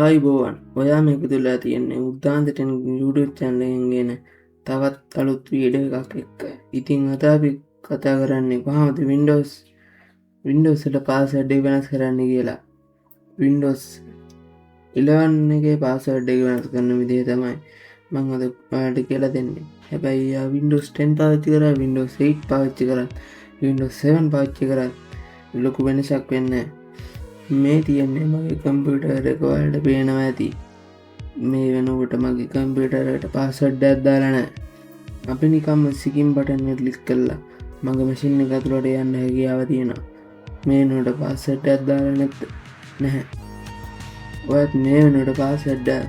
ආයුබෝවන්, ඔයා මේ එකතු වෙලා තියෙන්නේ උද්දාන්ත ටෙන් YouTube channel එකෙන් ගෙන තවත් අලුත් වීඩියෝ එකක් එක්ක. ඉතින් අද අපි කතා කරන්නේ කොහොමද Windows වල පාස්වර්ඩ් එක වෙනස් කරන්න කියලා. Windows 11 එකේ පාස්වර්ඩ් එක වෙනස් කරන විදිය තමයි මම අද ඔයාලට කියලා දෙන්නේ. හැබැයි යා Windows 10 පාවිච්චි කරා, Windows 8 පාවිච්චි කරා, Windows 7 පාවිච්චි කරා ලොකු වෙනසක් වෙන්නේ නැහැ. මේ තියෙන්නේ මගේ කම්පියුටර් එක ඔයාලට පේනවා ඇති. මේ වෙනකොට මගේ කම්පියුටර් එකට පාස්වර්ඩ් එකක් දාලා නැහැ. අපි නිකම්ම සිකින් බටන් එක ක්ලික් කරලා මගේ මැෂින් එක ඇතුළට යන්න හැකියාව තියෙනවා. මේ වෙනකොට පාස්වර්ඩ් එකක් දාලා නැහැ. ඔයත් මේ වෙනකොට පාස්වර්ඩ් එකක්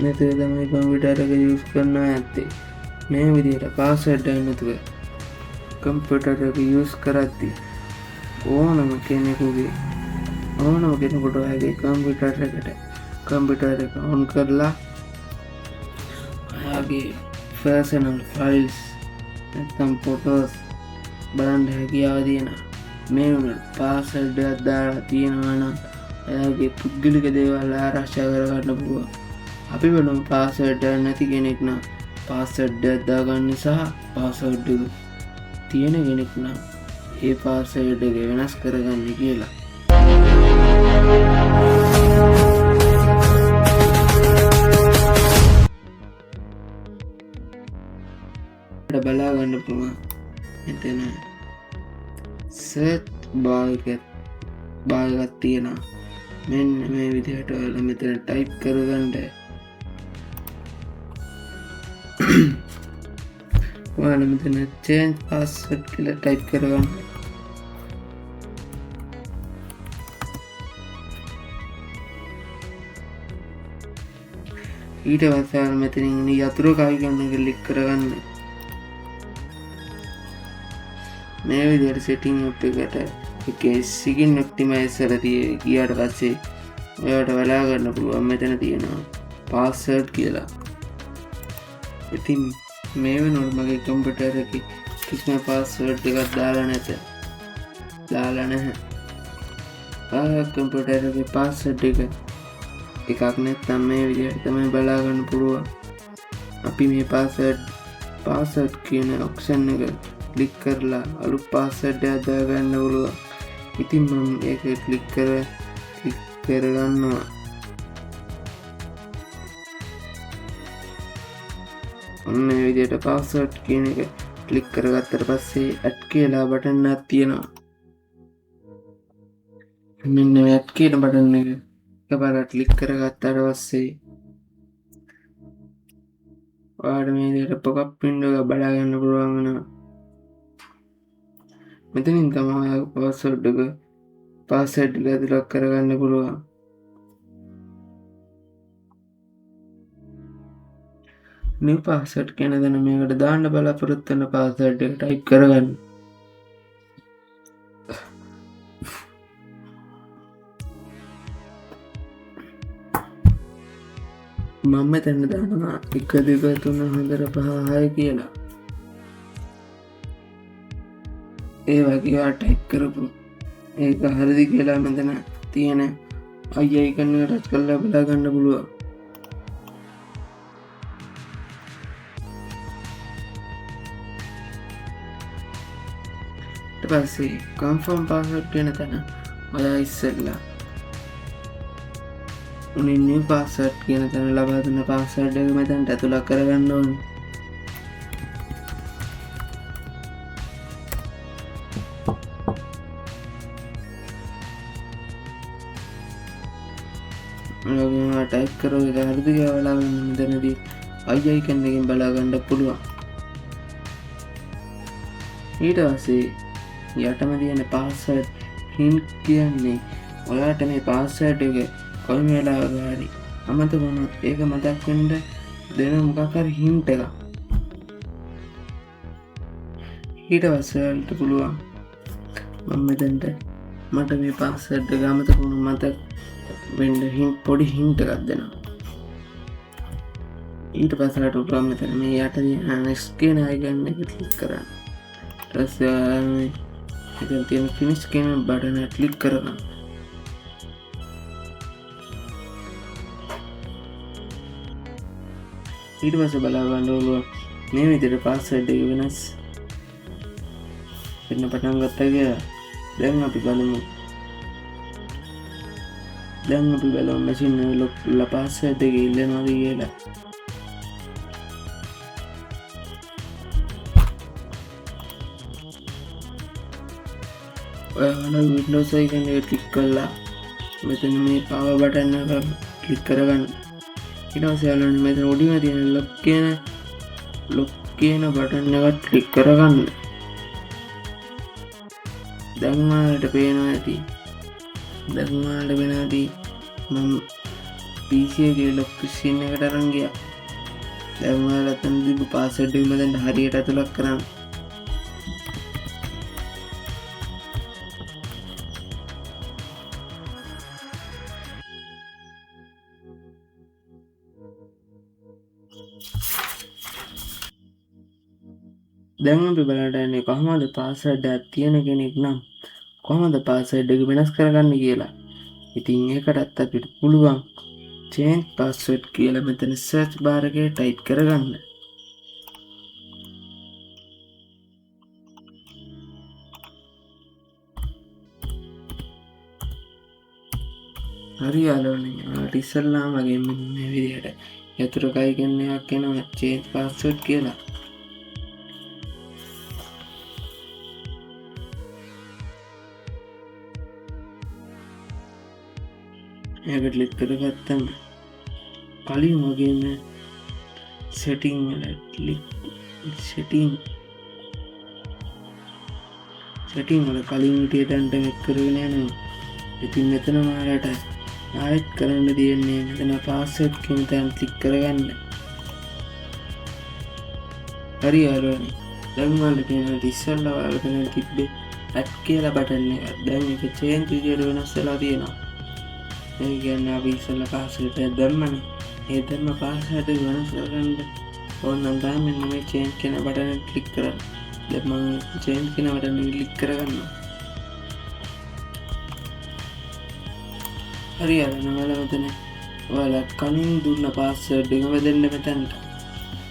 නැතුව තමයි කම්පියුටර් එක යූස් කරනවා ඇත්තේ. මේ විදිහට පාස්වර්ඩ් එකක් නැතුව කම්පියුටර් එක යූස් කරද්දී ඕනම කෙනෙකුට ඔයාගේ කම්පියුටර් එකට කම්පියුටර් එක ඔන් කරලා ඔයාගේ පර්සනල් ෆයිල්ස් නැත්නම් ෆොටෝස් බලන්න හැකියාව තියෙනවා. මේ වුණත් පාස්වර්ඩ් එකක් දාලා තියෙනවා නම් ඔයාගේ පුද්ගලික දේවල් ආරක්ෂා කරගන්න පුළුවන්. අපි බලමු පාස්වර්ඩ් එකක් නැති කෙනෙක් නම් පාස්වර්ඩ් එකක් දාගන්න සහ පාස්වර්ඩ් එක තියෙන කෙනෙක් නම් ඒ පාස්වර්ඩ් එක වෙනස් කරගන්න කියලා. බලා ගන්න පුළුවන්. මෙතන සර්ච් බාර් එකක් තියෙනවා. මෙන්න මේ විදිහට ඔයාලා මෙතන ටයිප් කරගන්න. ඔයාලා මෙතන චේන්ජ් පාස්වර්ඩ් කියලා ටයිප් කරගන්න. ඊට පස්සේ ඔයාලා මෙතනින් ඉන්න යතුරු අයිකන් එක ක්ලික් කරගන්න. මේ විදිහට සෙටින් අප් එකට එකේ සිගින් ඔප්ටිමයිසර් ගියාට පස්සේ ඔයාලට බලා ගන්න පුළුවන් මෙතන තියෙනවා පාස්වර්ඩ් කියලා. ඉතින් මේ වෙනකොට මගේ කම්පියුටර් එකේ කිසිම පාස්වර්ඩ් එකක් දාලා නැත. දාලා නැහැ. ඔයාලා කම්පියුටර් එකේ පාස්වර්ඩ් එක එකක් නැත්නම් මේ විදිහට තමයි බලා ගන්න පුළුවන්. අපි මේ පාස්වර්ඩ් කියන ඔප්ෂන් එක ක්ලික් කරලා අලුත් පාස්වර්ඩ් එකක් දාගන්න පුළුවන්. ඉතින් මම ඒක ක්ලික් කරගන්නවා. ඔන්න මේ විදිහට පාස්වර්ඩ් කියන එක ක්ලික් කරගත්තට පස්සේ ඇඩ් කියලා බටන් එකක් තියෙනවා. මෙන්න මේ ඇඩ් කියන බටන් එක එකපාරට ක්ලික් කරගත්තාට පස්සේ ඔයාලට මේ විදිහට පොප් අප් වින්ඩෝ එක බලා ගන්න පුළුවන් වෙනවා. මෙතනින් තමයි ඔයාගේ පාස්වර්ඩ් එක ඇතුළත් කරගන්න පුළුවන්. නිව් පාස්වර්ඩ් කියන දේ මේකට දාන්න බලාපොරොත්තු වෙන පාස්වර්ඩ් එක ටයිප් කරගන්න. මම මෙතන දානවා 1 2 3 4 5 6 කියලා. ඒ වගේ ඔයා ටයිප් කරපු ඒක හරිද කියලා මෙතන තියෙන අයි අයිකන් එක ටච් කරලා බලා ගන්න පුළුවන්. ඊට පස්සේ කන්ෆර්ම් පාස්වර්ඩ් කියන තැන ඔයා ඉස්සෙල්ලා උනින් නිව් පාස්වර්ඩ් කියන තැන ලබා දුන්න පාස්වර්ඩ් එක මෙතනට ඇතුළත් කරගන්න ඕනේ. ඔයාගේ ටයිප් කරෝ එක හරිද කියලා බලා ගන්න මෙතනදී අයි අයිකන් එකෙන් බලා ගන්න පුළුවන්. ඊට පස්සේ යටම තියෙන පාස්වර්ඩ් හින්ට් කියන්නේ ඔයාට මේ පාස්වර්ඩ් එක කොයි වෙලාවක හරි අමතක වුණොත් ඒක මතක් වෙන්න දෙන මොකක් හරි හින්ට් එකක්. ඊට පස්සේ ඔයාලට පුළුවන් මම මෙතනට මට මේ පාස්වර්ඩ් එක අමතක වුණොත් මතක් වෙන්න පොඩි හින්ට් එකක් දෙනවා. ඊට පස්සේ ඔයාලට පුළුවන් මෙතන මේ යට තියෙන next කියන අයිකන් එක ක්ලික් කරන්න. ඊට පස්සේ ඔයාලා මේ මෙතන තියෙන ෆිනිෂ් කියන බටන් එක ක්ලික් කරගන්න. ඊට පස්සේ බලා ගන්න පුළුවන් මේ විදිහට පාස්වර්ඩ් එක වෙනස් වෙන්න පටන් ගත්තා කියලා. දැන් අපි බලමු. දැන් අපි බලමු මැෂින් එක ලොක් කරලා පාස්වර්ඩ් එක ඉල්ලනවද කියලා. ඔයාලා Windows icon එක ක්ලික් කරලා මෙතන මේ power button එක ක්ලික් කරගන්න. ඊට පස්සේ ඔයාලට මෙතන උඩින්ම තියෙන ලොක් කියන බටන් එකත් ක්ලික් කරගන්න. දැන් ඔයාලට පේනවා ඇති. දැන් ඔයාලට පේනවා ඇති මම PC එකේ ලොක් ස්ක්‍රීන් එකට අරන් ගියා. දැන් ඔයාලා අතන තිබ්බ පාස්වර්ඩ් එක මම දැන් හරියට ඇතුළත් කරන්න. දැන් අපි බලන්න යන්නේ කොහොමද පාස්වර්ඩ් එකක් තියෙන කෙනෙක් නම් කොහොමද පාස්වර්ඩ් එක වෙනස් කරගන්නේ කියලා. ඉතින් ඒකටත් අපිට පුළුවන් change password කියලා මෙතන search bar එකේ type කරගන්න. හරි යාළුවනේ, ඔයාලට ඉස්සෙල්ලාම වගේ මෙන්න මේ විදිහට යතුරු icon එකක් එනවා change password කියලා. මේක ක්ලික් කරගත්තම කලින් වගේම සෙටින් වල ක්ලික් සෙටින් වල කලින් හිටිය තැනට එක් කරගෙන යනවා. ඉතින් මෙතන ඔයාලට ආයෙත් කරන්න තියෙන්නේ මෙතන පාස්වර්ඩ් කියන තැන ක්ලික් කරගන්න. හරි යාළුවනේ, දැන් ඔයාලට පේනවා ඉස්සෙල්ලා ඔයාලට පේන තිබ්බේ ඇඩ් කියලා බටන් එක. දැන් ඒක චේන්ජ් විදියට වෙනස් වෙලා තියෙනවා. ඒ කියන්නේ අපි ඉස්සෙල්ලා පාස්වර්ඩ් එක දැම්මනේ. ඒ දැම්ම පාස්වර්ඩ් එක වෙනස් කරගන්න ඕන නම් තමයි මෙන්න මේ චේන්ජ් කියන බටන් එක ක්ලික් කරන්න. දැන් මම චේන්ජ් කියන බටන් එක ක්ලික් කරගන්නවා. හරි යාළුවනේ, ඔයාලා මෙතන ඔයාලා කලින් දුන්න පාස්වර්ඩ් එකම දෙන්න මෙතනට.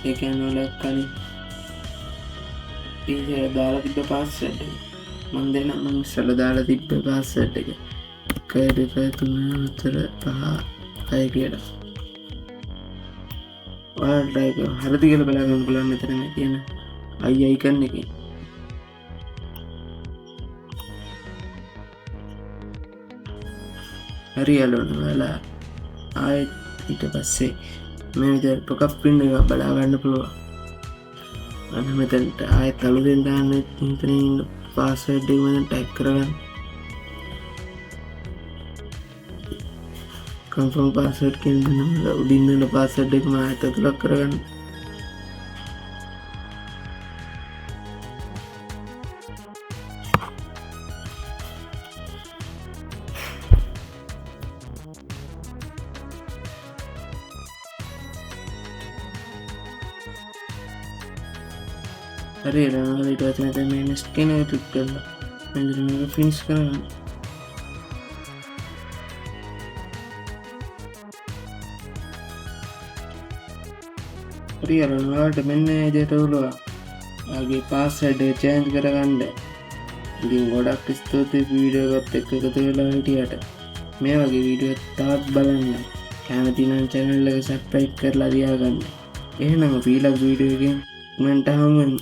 ඒ කියන්නේ ඔයාලා කලින් ඉතින් දාලා තිබ්බ පාස්වර්ඩ් එක මං දෙන්න. මං ඉස්සෙල්ලා දාලා තිබ්බ පාස්වර්ඩ් එක 1 2 3 4 5 6 කියලා. ඔයාලට ඒක හරිද කියලා බලා ගන්න පුළුවන් මෙතන මේ තියෙන i icon එකෙන්. හරි යාළුවනේ, ඔයාලා ආයෙත් ඊට පස්සේ මේ විදිහට පොකප් වින්ඩෝ එකක් බලා ගන්න පුළුවන්. අන්න මෙතනට ආයෙත් අලුතෙන් දාන්න මෙතන ඉන්න පාස්වර්ඩ් එක මෙතන ටයිප් කරගන්න. කන්ෆර්ම් පාස්වර්ඩ් කියන දේ උඩින් දෙන පාස්වර්ඩ් එකම ආයෙත් ඇතුළත් කරගන්න. හරි ඊළඟට ඊට පස්සේ මෙතන මේ නෙක්ස්ට් කියන එක ක්ලික් කරලා මෙතන මේක ෆිනිෂ් කරගන්න. හරි ඔයාලට මෙන්න මේ විදිහට පුළුවන් ඔයාගේ පාස්වර්ඩ් එක චේන්ජ් කරගන්න. ඉතින් ගොඩක් ස්තුතියි වීඩියෝ එකත් එක්ක එකතු වෙලා හිටියට. මේ වගේ වීඩියෝ තවත් බලන්න කැමති නම් චැනල් එක සබ්ස්ක්‍රයිබ් කරලා තියාගන්න. එහෙනම් අපි ඊළඟ වීඩියෝ එකෙන් ඉක්මනට හමු වෙමු.